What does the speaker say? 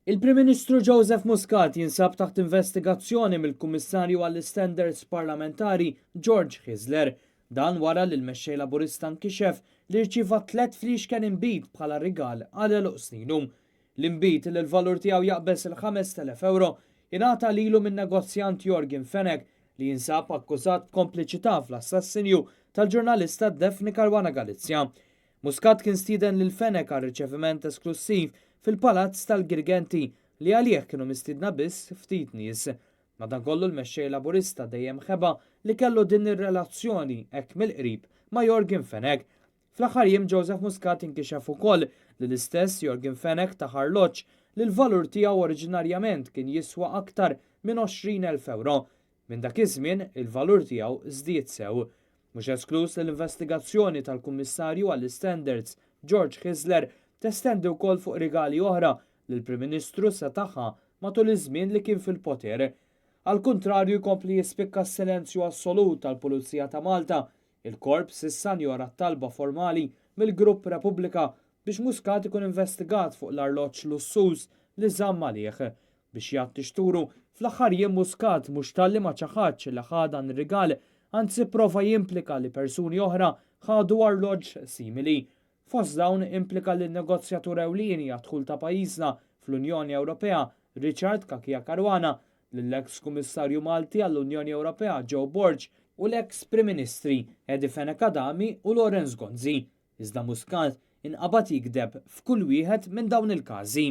Il-Prim Ministru Joseph Muscat jinsab taħt investigazzjoni mill-Kummissarju għall-Istandards Parlamentari George Hyzler. Dan wara li l-Mexxej Laburista nkixef li rċieva tlett fliexken inbid bħala rigal għal għeluq sninu. L-inbid li l-valur tiegħu jaqbeż il-5,000 ewro ingħata lilu min-negozjant Yorgen Fenech li jinsab akkużat b'kompliċità fl-assassinju tal-ġurnalista Daphne Caruana Galizia. Muscat kien stieden lil Fenech għal riċeviment esklussiv fil-Palazz tal-Girgenti li għalih kienu mistiedna biss ftit nies. Madankollu l-Mexxej Laburista dejjem ħeba li kellu din ir-relazzjoni hekk mill-qrib ma' Yorgen Fenech. Fl-aħħar jiem Joseph Muscat inkixef ukoll li l-istess Yorgen Fenech tah arloġġ li l-valur tiegħu oriġinarjament kien jiswa aktar minn 20,000 ewro. Minn dak iż-żmien il-valur tiegħu żdied sew. Mhux eskluż li l-investigazzjoni tal-Kummissarju għall-Istandards George Hyzler testendi wkoll fuq rigali oħra li l-Prim Ministru seta' ħa matul iż-żmien li kien fil-poter. Għall-kuntrarju jkompli jispikka s-silenzju assolut tal-Pulizija ta' Malta. Il-Korp s'issa njora t-talba formali mill-Grupp Repubblika biex Muscat ikun investigat fuq l-arloġġ lussuż li żamm għalih. Biex jgħatti xturu, fl-aħħar jiem Muscat mhux talli ma ċaħadx li ħa dan ir-rigal, anzi pprova jimplika li persuni oħra ħadu arloġġ simili. Fost dawn implika lin-negozjatur ewlieni għad-dħul ta' pajjiżna fl-Unjoni Ewropea Richard Cachia Caruana, lill-eks Kummissarju Malti għall-Unjoni Ewropea Joe Borg u l-eks Prim Ministri Eddie Fenech Adami u Lawrence Gonzi. Iżda Muscat inqabad jigdeb f'kull wieħed minn dawn il-każi.